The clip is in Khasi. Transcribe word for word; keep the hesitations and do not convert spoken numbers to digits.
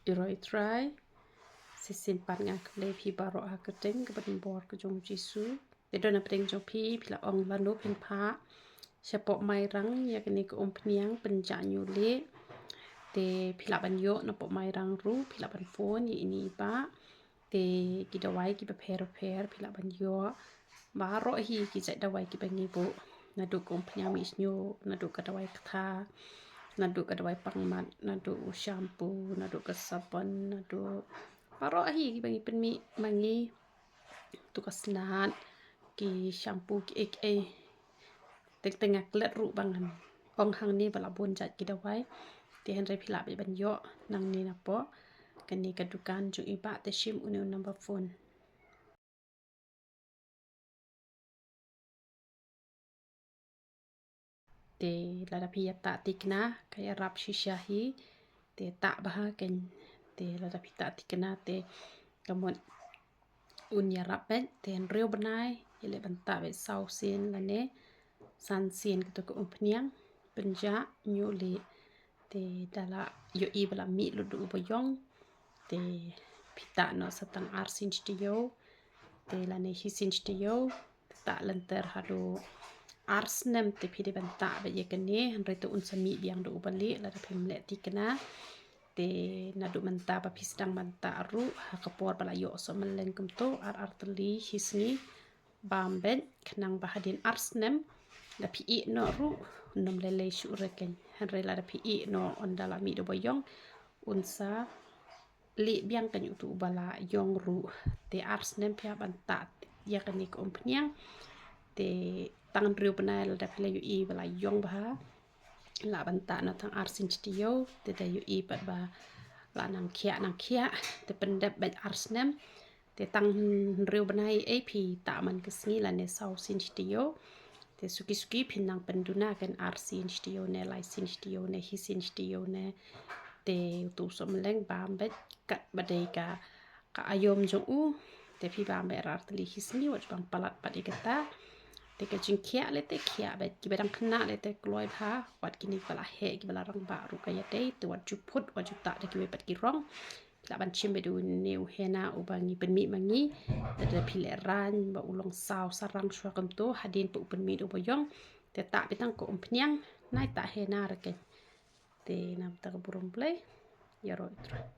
Ïaroh Trai. Shisien pat nga khublei phi baroh ha ka kyrteng kaba donbor ka jong u Jisu. Te don hapdeng jong phi, phi la ong lano phin phah shapoh Mairang ïa kane ka umphniang pynjah ñiuh lieh. Te phi lah ban ïoh napoh Mairang ruh, phi lah ban phone ïa ine i bah. Te ki dawai kiba pher pher phi lah ban ïoh. Baroh hi ki jait dawai kiba ngi buh. Naduh ka umphniang mih shñiuh, naduh ka dawai ktha, naduh ka dawai pangmat, naduh u shampoo, naduh ka sabon, naduh baroh hi kiba ngi pynmih ma ngi. Tu ka snat, ki shampoo, ki ei ki ei. Teng teng nga klet ruh ba ngan ong hangne ba la bun jait ki dawai. Te hynrei phi lah beit ban ïoh nangne napoh kane ka dukan jong i bah, te shim une u number phone. Te lada phi ïa tah thikna ka ïarap shisha hi. Te tah bha kein. Te lada phi tah thikna te ka mut un ïarap beit. Te hynriew bnai ïaleh ban tah beit saw sien lane san sien kato ka umphniang pynjah ñiuh lieh. Te da la ïohi ba la mih lut da uba ïong, te phi tah noh sa tang arsien shi taïew, te lane shisien shi taïew. Te tah lynter haduh ar snem te phi dei ban tah beit ïa kane, hynrei te un sa mih biang da uba lieh lada phim leh thikna. Te naduh mynta ba phi sdang ban tah ruh, ha ka por ba la ïoh sohmylleng kumto, ar ar tylli shi sngi bam beit, khnang ba hadien ar snem da phi ïeh noh ruh un ym lei lei shuh re kein. Hynrei lada phi ïeh noh ynda la mih da uba ïong, un sa lieh biang kein uto uba la ïong ruh. Te ar snem phi hap ban tah ïa kane ka umphniang. Te tang hynriew bnai lada phi la ïohi ba la ïong bha, lah ban tah noh tang arsien shi taïew. Te da ïohi pat ba la nang khiah nang khiah, te pyndep beit ar snem. Te tang hynriew bnai ei phi tah man ka sngi lane saw sien shi taïew. Te suki suki phin nang pynduna kein arsien shi taïew ne, laisien shi taïew ne, shisien shi taïew ne. Te uto u sohmylleng bam beit katba dei ka, ka aïom jong u. Te phi bam beit ar ar tylli shi sngi, wat ju bam palat pat ïa kata. Te ka jingkhiah lei te khiah beit, kiba dang khynnah lei te kloi bha, wat kine kiba la heh kiba la rangbah ruh ka ïadei, te wat ju phut, wat ju tah da kiwei pat ki rong. Lah ban shim beit da une u henna uba ngi pynmih ma ngi. Te da phi lehraiñ ba u long saw sarang shuwa kumto, hadien ba u pynmih da uba ïong, te tah beit tang ka umphniang, nai tah henna re kein. Te namar kata ka burom Blei, ïaroh Trai.